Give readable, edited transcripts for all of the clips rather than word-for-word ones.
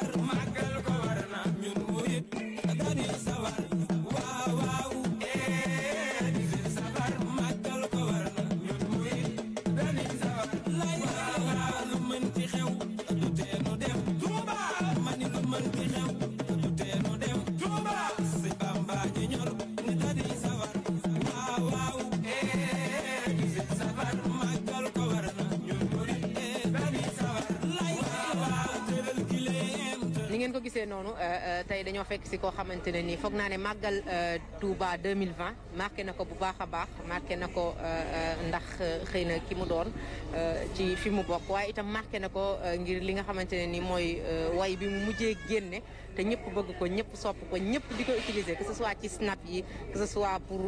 safar màggal ko war na ñun murit dañuy sawar waaw waaw 18 safar màggal ko war na ñun murit dañuy sawar waaw waaw lu mën ci xew du tee nu dem Touba mani lu mën ci xew du tee nu dem Touba si Bamba ji ñor ni dañuy sawar waaw waaw 18 safar màggal ko war na ñun murit dañuy sawar waaw waaw tëral ki leen ni ngeen ko gisee noonu tey dañoo fekk si koo xamante ne nii foog naa ne màggal Touba 2020 marqué na ko bu baax a baax marqué na ko ndax xëy na ki mu doon ci fi mu bokk waaye itam marqué na ko ngir li nga xamante ne nii mooy way bi mu mujjee génne te ñëpp bëgg ko ñëpp sopp ko ñëpp di ko utiliser que ce soit ci snap yi que ce soit pour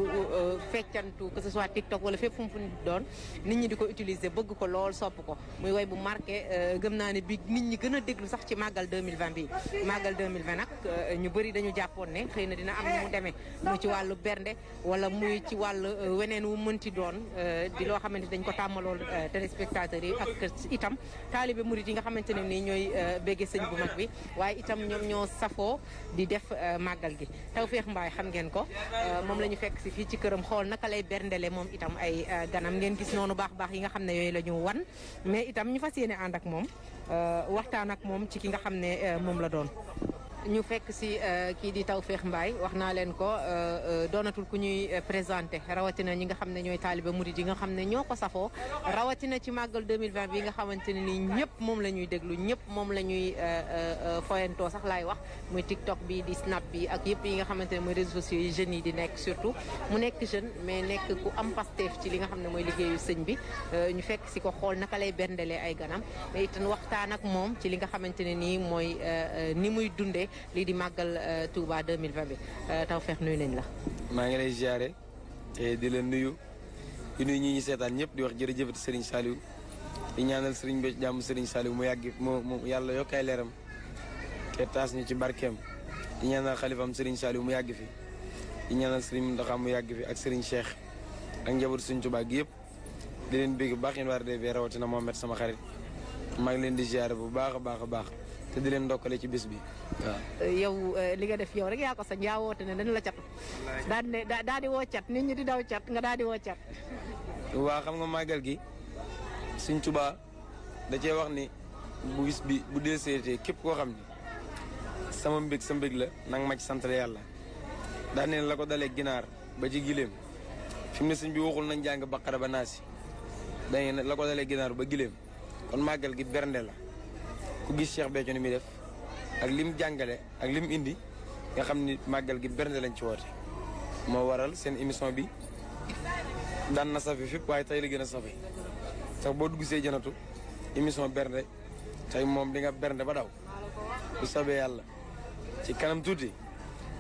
feccantu que ce soit TikTok wala fépp fu mu doon nit ñi di ko utiliser bëgg ko lool sopp ko muy way bu marqué gëm naa ne bi nit ñi gën a déglu sax ci màggal 2020 bi màggal 2020 nag ñu bëri dañu jàppoon ne xëy na dina am nu mu demee mu ci wàllu bernde wala muy ci wàllu weneen wu mënti doon di loo xamante dañ ko tàmmalool téléspectateurs yi ak itam taalibe murit yi nga xamante ne nii ñooy béggee sëñ bu mag bi waaye itam ñoom ñoo safoo di def màggal gi Tawfekh Mbaye xam ngeen ko moom la ñu fekk si fii ci këram xool naka lay berndele moom itam ay ganam ngeen gis noonu baax yi nga xam ne yooyu la ñu wan mais itam ñu fas yéene ànd ak moom waxtaan ak moom ci ki nga xam ne moom la doon ñu fekk si kii di Tawfekh Mbaye wax naa leen ko doonatul ku ñuy présenté rawatina ñi nga xam ne ñooy taaliba murid yi nga xam ne ñoo ko safoo rawatina ci màggal 2020 bi nga xamante ne nii ñëpp moom la ñuy déglu ñëpp moom la ñuy foyantoo sax laay wax muy TikTok bi di Snap bi ak yëpp yi nga xamante ne mooy réseaux sociaux yi jeunes yi di nekk surtout mu nekk jeune mais nekk ku am Pastef ci li nga xam ne mooy liggéeyu sëñ bi ñu fekk si ko xool naka lay bendelee ay ganam mais itam waxtaan ak moom ci li nga xamante ne nii mooy ni muy dundee lii di màggal Touba 2020 bi Tawfekh nuyu nañ la. maa ngi lay ziare te di la nuyu di nuyu ñi seetaan ñëpp di wax jërëjëfati Serigne Saliou di ñaanal Serigne Béthio jàmm Serigne Saliou mu yàgg mu yàlla yokk ay leeram te taas ñu ci barkeem di ñaanal xalifam Serigne Saliou mu yàgg fi di ñaanal Serigne Mountakha mu yàgg fi ak Serigne Cheikh ak njabootu Serigne Touba gi yëpp di leen bégg bu baax yéen waa RDV rawatina Mohamed sama xarit maa ngi leen di ziare bu baax a baax a baax te di leen ndokkale ci bis bi waaw. yow li nga def yow rek yaa ko sañ yaa woote ne dañu la cat. daal di woo cat nit ñi di daw cat nga daal di woo cat. waa xam nga màggal gi Sëñ Tuubaa da cee wax ni bu bis bi bu dee seetee képp koo xam ni sama mbég sa mbég la nanga ma ci sant yàlla daa ne la ko dalee ginaar ba ci gileem fi mu ne sëñ bi waxul nañ jàng Baqara ba Naasi dañu ne la ko dalee ginaar ba gileem kon màggal gi bernde la ku gis Cheikh Béthio ni muy def ak lim jàngale ak lim indi nga xam ni màggal gi bernde lañ ci woote moo waral seen émission bi daan na safi fépp waaye tey la gën a safi sax boo dugg see janatu émission bernde tey moom di nga bernde ba daw bu sabee yàlla ci kanam tuuti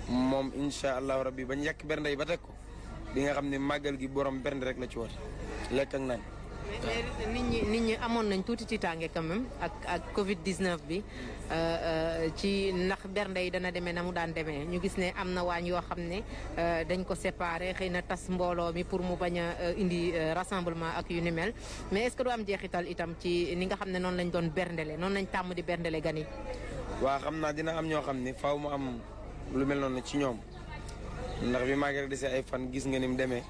moom incha allahu rabbi bañ yàq bernde yi ba teg ko di nga xam ne màggal gi borom bernde rek la ci woote lekk ak naan. mais nit ñi amoon nañ tuuti ci tànge quand même ak Covid 19 bi ci ndax bernde yi dana demee na mu daan demee ñu gis ne am na waañ yoo xam ne dañ ko séparé xëy na tas mbooloo mi pour mu bañ a indi rassemblement ak yu ni mel mais est-ce que du am jeexital itam ci ni nga xam ne noonu lañ doon berndele noonu lañ tàmm di berndele gan yi. waa xam naa dina am ñoo xam ne faaw mu am lu mel noonu ci ñoom ndax bi màggal desee ay fan gis nga ni mu demee.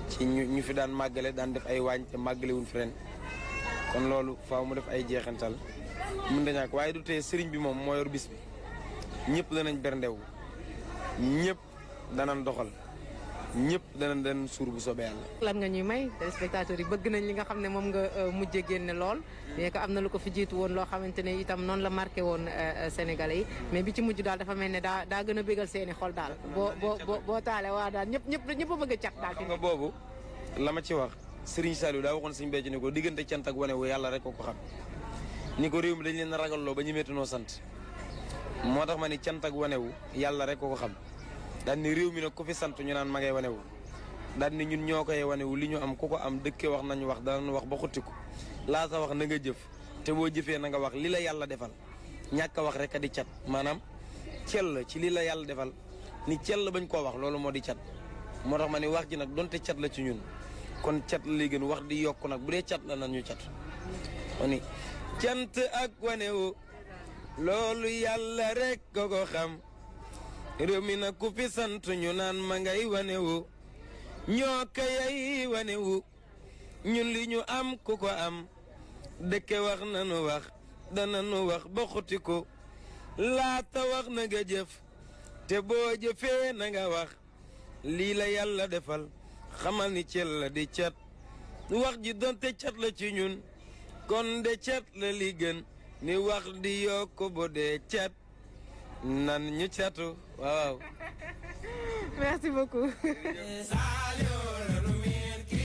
ci ñu fi daan màggale daan def ay waañ te màggale wuñ fi ren kon loolu faaw mu def ay jeexantal mën na ñàkk waaye du tee sëriñ bi moom moo yor bis bi ñëpp danañ berndewu ñëpp danañ doxal ñëpp danañ suur bu soobee yàlla. lan nga ñuy may téléspectateurs yi bëgg nañ li nga xam ne moom nga mujjee génne lool mais que am na lu ko fi jiitu woon loo xamante ne itam noonu la marqué woon Sénégalais yi mais bi ci mujj daal dafa mel ne daa gën a bégal seeni xol daal boo taalee waa daal ñëpp a bëgg a cat daal. xam nga boobu la ma ci wax Serigne Saliou daa waxoon Serigne Béthio ni ko diggante cant ak wane wu yàlla rek ko xam ni ko réew mi dañ leen a ragalloo ba ñu méttinoo sant moo tax ma ni cant ak wane wu yàlla rek ko xam daan ni réew mi nag ku fi sant ñu naan ma ngay wane wu daan ni ñun ñoo koy wane wu li ñu am ku ko am dëkkee wax nañu wax danañ wax ba xuttiku laata wax na nga jëf te boo jëfee na nga wax li la yàlla defal ñàkk a wax rek a di cat maanaam cell ci li la yàlla defal ni cell bañ koo wax loolu moo di cat moo tax ma ni wax ji nag donte cat la ci ñun kon cat la gën wax di yokk nag bu dee cat la nan ñu cat ma ni cant ak wane wu loolu yàlla rek ko xam réew mi na ku fi sant ñu naan ma ngay wanewu ñoo kayay wanewu ñun li ñu am ku ko am dëkke wax nanu wax dana nu wax ba xuti ko laata wax na nga jëf te boo jëfee na nga wax lii la yàlla defal xamal ni cel la di cat wax ji donte cat la ci ñun kon de cat la li gën ni wax di yokk bo dee cat nan ñu catu waaw. Merci beaucoup.